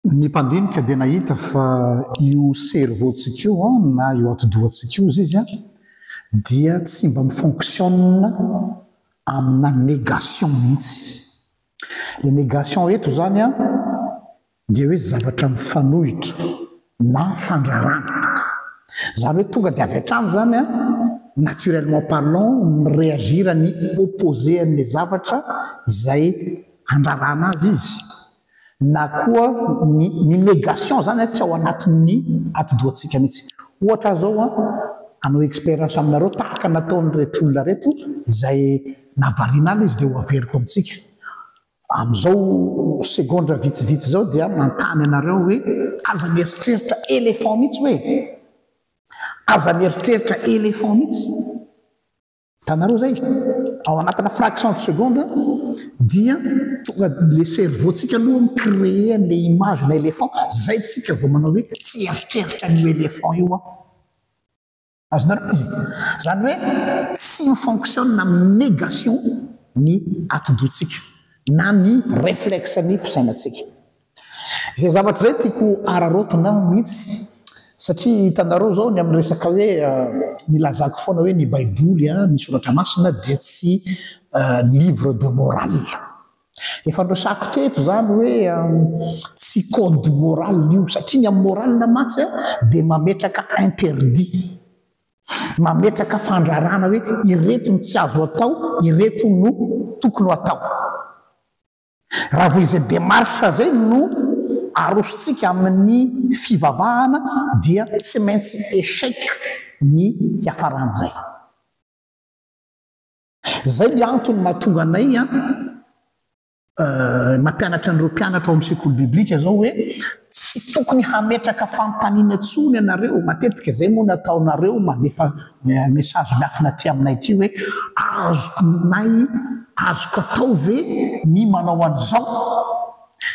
Ny mpandinika dia nahita fa io cerveau-tsika io na io atidohantsika io hozy izy dia tsy mba mi-fonctionne amina négation mihitsy. Ilay négation eto izany dia hoe zavatra mifanohitra na fandrarana. Izany hoe tonga dia avy hatrany izany naturellement parlant mi-réagir ny opposé an'ilay zavatra izay andrarana azy izy. Na koa ny ny négation zany tsy ao anatin'ny atidohantsika mihitsy. Ohatra aho zao an, hanao expérience aminareo tahaka nataon'ireto olona ireto izay nahavariana ahy ilay izy dia ho averiko amintsika. Amin'izao segondra vitsivitsy izao dia manontany anareo hoe aza mieritreritra éléphant mihitsy hoe? Aza mieritreritra éléphant mihitsy. Hitanareo izay? Ao anatina fraction de seconde dia tonga le cerveau-tsika aloha mi-créer an'le image na éléphant, zay tsika vao manao hoe tsy hieritreritra an'io éléphant io aho. Azonareo izy? Izany hoe tsy mi-fonctionne amin'ny négation ny atidohantsika na ny réflexe ny fisainantsika. Izay zavatra izay tiako araraotina mihitsy satria hitanareo izao ny amin'ny resaka hoe nilazako foana hoe ny baiboly, ny soratra masina dia tsy livre de morale. Efa noresahako teto izany hoe tsy code moral io satria ny amin'ny morale mantsy dia mametraka interdit, mametraka fandrarana hoe ireto no tsy azo atao, ireto no tokony ho atao. Raha vao izay démarche izay no arosontsika amin'ny fivavahana dia tsy maintsy échec ny hiafaran'izay. Izay ny antony mahatonga anay mampianatra an'ireo mpianatra ao amin'ny sekoly biblika izao hoe tsy tokony hametraka fanontaniana intsony ianareo, matetika izay moa no ataonareo mandefa message miafina aty aminay aty hoe azonay azoko atao ve ny manao an'izao?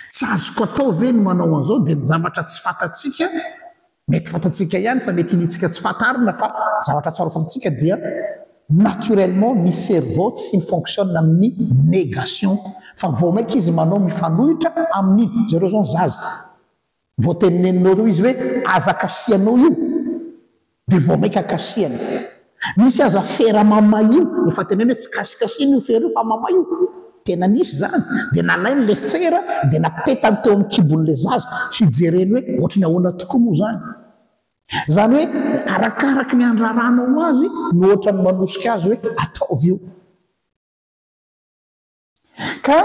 Tsy azoko atao ve ny manao an'izao? Dia ny zavatra tsy fantatsika, mety fantatsika ihany fa mety iniantsika tsy fantarina fa zavatra tsara ho fantatsika dia naturellement ny cerveau tsy mi-fonctionne amin'ny négation fa vao maika izy manao mifanohitra amin'iny. Jereo izao ny zaza, vao teneninao eo izy hoe aza kasihanao io dia vao maika kasihana. Misy aza fera mamay io, efa teneno hoe tsy kasikasihana io fera io fa mamay io. Tena nisy izany. Dia nalainy ilay fera dia napetany teo amin'ny kibon'ilay zaza hijereny hoe ohatry ny ahoana tokoa moa izany. Izany hoe arakaraky ny andraranao azy no ohatran'ny manosika azy hoe ataovy io. Ka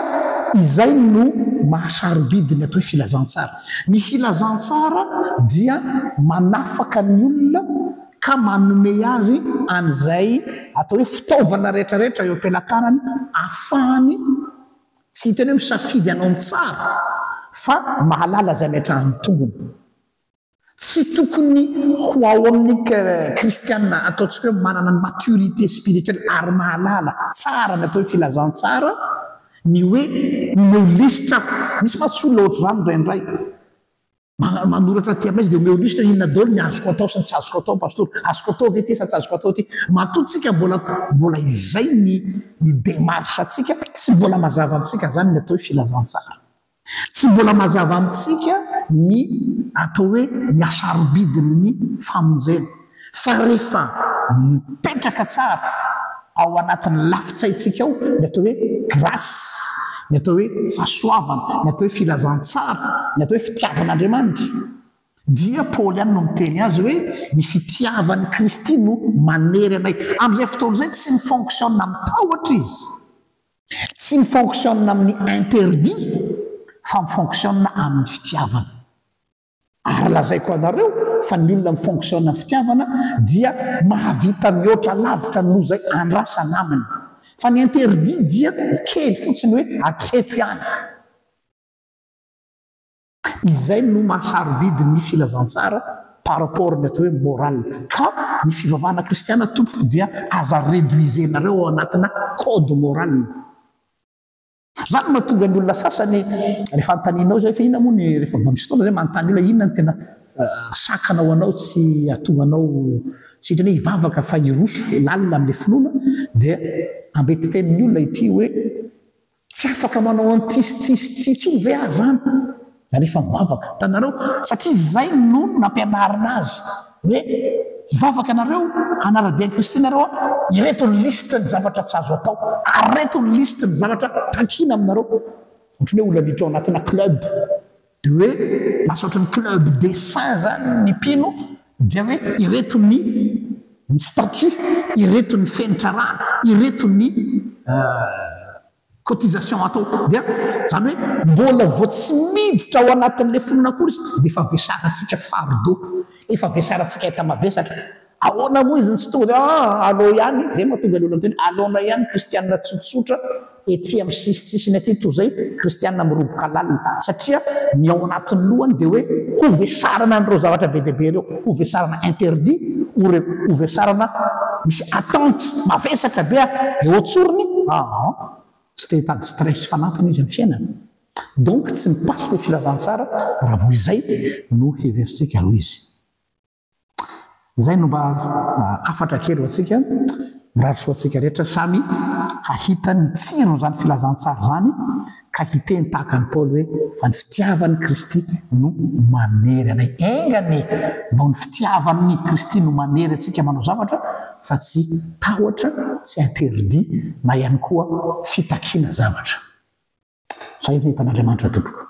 izay no maha-sarobidy ny atao hoe filazantsara. Ny filazantsara dia manafaka ny olona ka manome azy an'izay atao hoe fitaovana rehetrarehetra eo am-pelatanany ahafahany tsy hiteny hoe misafidy hanao ny tsara fa mahalala izay ametrahany tongony. Tsy tokony ho ao amin'ny kristiana ataontsika hoe manana ny maturité spirituelle ary mahalala tsara ny atao hoe filazantsara ny hoe omeo lisitra aho. Misy mantsy olona ohatr'izany indraindray. Manoratra aty aminay izy dia omeo lisitra inona daholo ny azoko atao sy ny tsy azoko atao pastora. Azoko atao ve ity sa tsy azoko atao ity? Matoa tsika mbola mbola izay ny ny démarche antsika, tsy mbola mazava amintsika izany ny atao hoe filazantsara. Tsy mbola mazava amintsika ny atao hoe ny hasarobidin'ny famonjena. Fa rehefa mipetraka tsara ao anatin'ny lafin-tsaintsika ao ny atao hoe grâce, ny atao hoe fahasoavana, ny atao hoe filazantsara, ny atao hoe fitiavan'Andriamanitra, dia Paoly ihany no miteny azy hoe ny fitiavan'i Kristy no manery anay. Amin'izay fotoana izay tsy mi-fonctionne amin'ny tahotra izy. Tsy mi-fonctionne amin'ny interdit fa mi-fonctionne amin'ny fitiavana. Ary lazaiko anareo fa ny olona mi-fonctionne amin'ny fitiavana dia mahavita mihoatra lavitra noho izay andrasana aminy. Fa ny interdit dia kely fotsiny hoe hatreto ihany. Izay no maha sarobidy ny filazantsara par rapport ny atao hoe morale. Ka ny fivavahana kristiana tompoko dia aza reduiser-nareo ao anatina code moral. Zany no mahatonga ny olona sasany rehefa anontanianao izy hoe fa inona moa ny rehefa mba misy fotoana zay manontany olona inona no tena sakana ho anao tsy hahatonga anao tsy hiteny hoe hivavaka fa hiroso lalina amin'ilay finoana dia ambetitenin'ny olona ity hoe Tsy afaka manao an'ity sy ity sy ity intsony ve aho izany? Rehefa mivavaka. Hitanareo? Satria izay no nampianarina azy hoe hivavaka nareo, hanara-dia an'i Kristy nareo an, ireto ny lisitry ny zavatra tsy azo atao, ary ireto ny lisitry ny zavatra takiana aminareo. Ohatran'ny hoe olona miditra ao anatina club, dia hoe lasa ohatran'ny club des saints izany ny mpino, dia hoe ireto ny ny statut, ireto ny fenitra arahana, ireto ny cotisation atao dia izany hoe mbola vao tsy miditra ao anatin'ilay finoana akory izy dia efa vesarantsika fardeau, efa vesarantsika enta-mavesatra. Ahoana moa izy no tsy tonga dia ah aleo ihany, izay mahatonga ny olona miteny hoe aleonay ihany kristiana tsotsotra ety amin'ny sisintsisiny aty toy izay kristiana miroboka lalina satria ny ao anatin'ny lohany dia hoe ho vesarana an'ireo zavatra be dia be ireo, ho vesarana interdit, ho vesarana misy attente mavesatra be eo an-tsorony, aa tsy te hitady stress fanampiny izy amin'ny fiainany. Donc tsy mi-passe ilay filazantsara raha vao izay no heverintsika aloha izy. Izay no mba hafatra kely ho antsika. Mirary soa antsika rehetra samy hahita ny tsiron'izany filazantsara izany ka hiteny tahaka an'i Paoly hoe fa ny fitiavan'i Kristy no manery anay. Enga anie mba ho ny fitiavan'i Kristy no manery antsika manao zavatra fa tsy tahotra, tsy interdit na ihany koa fitakiana zavatra. Izay no hitan'Andriamanitra tompoko.